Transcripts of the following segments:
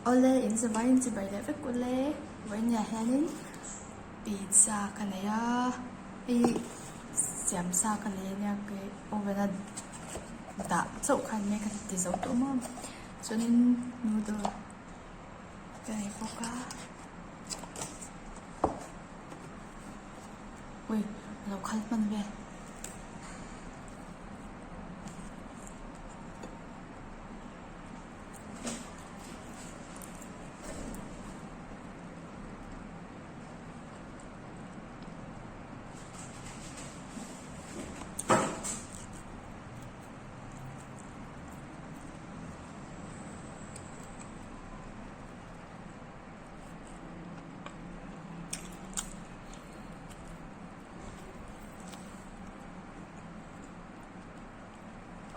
Awle in zavai in chibai leh vek ule vawinia hianin pizza ka nei a hei siam sa ka nei ania kei oven a dah chauh khan mek a ti zo tawh maw chuanin noodle ka nei bawk a ui a lo khal hman vel.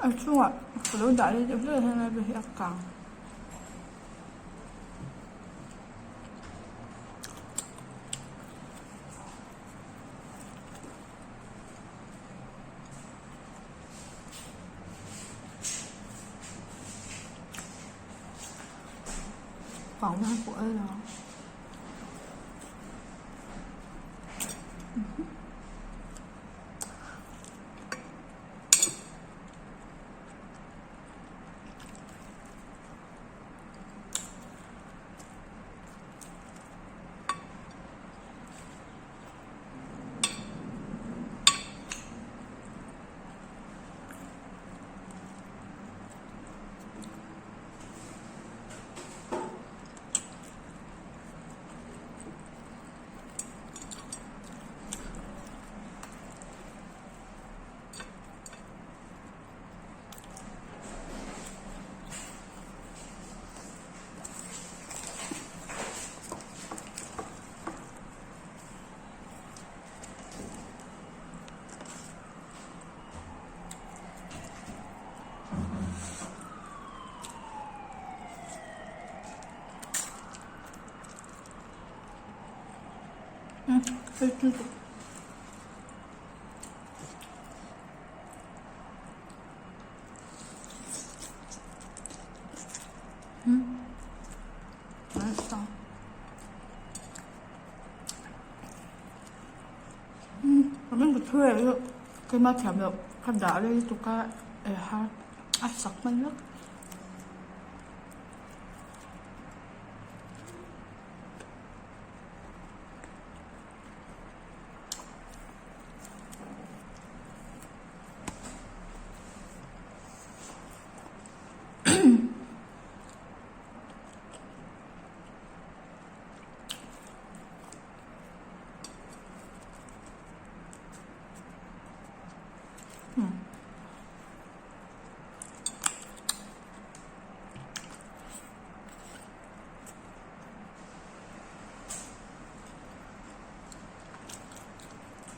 A chungah ka lo dah leh deuh hlek hian a hi a kang. Kang na pawh a lang. Hei chu Keimah thiam loh ka dah rei lutuk a ei har a sak hman vek.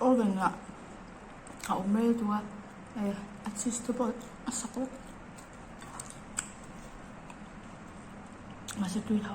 Oven ah a awm rei duh a eh a cheese te pawh a sak vek mahse tui lo.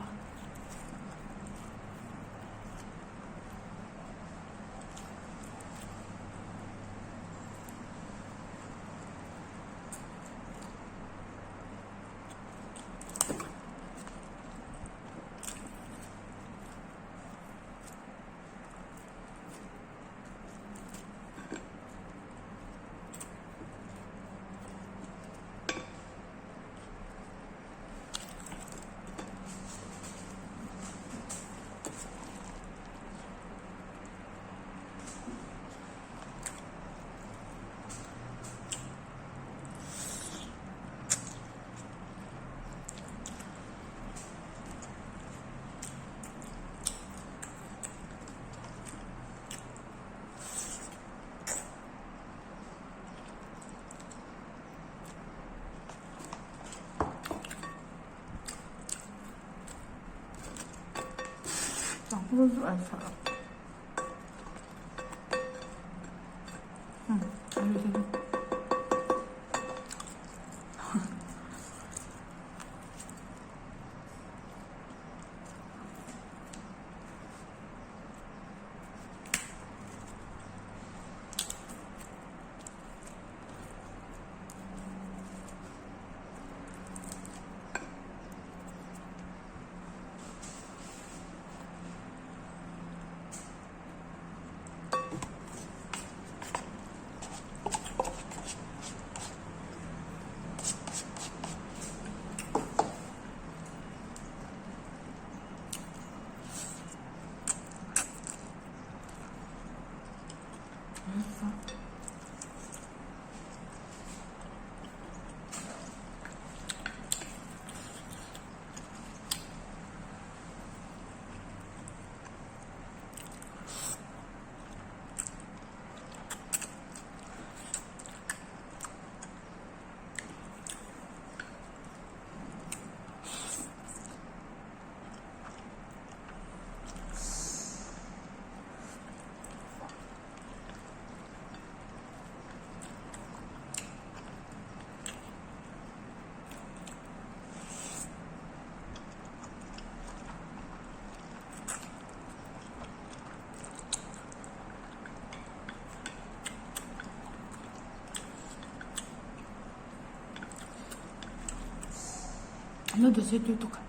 Noodles hi tui tuk a.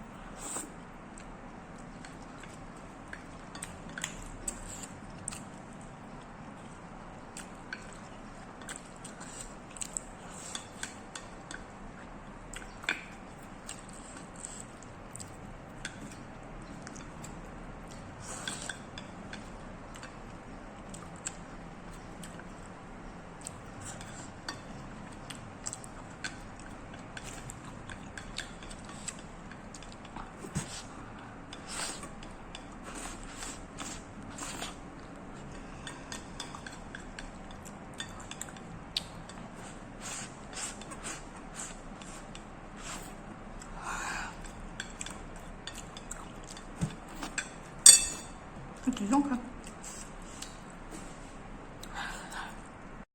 A tui zawng kha.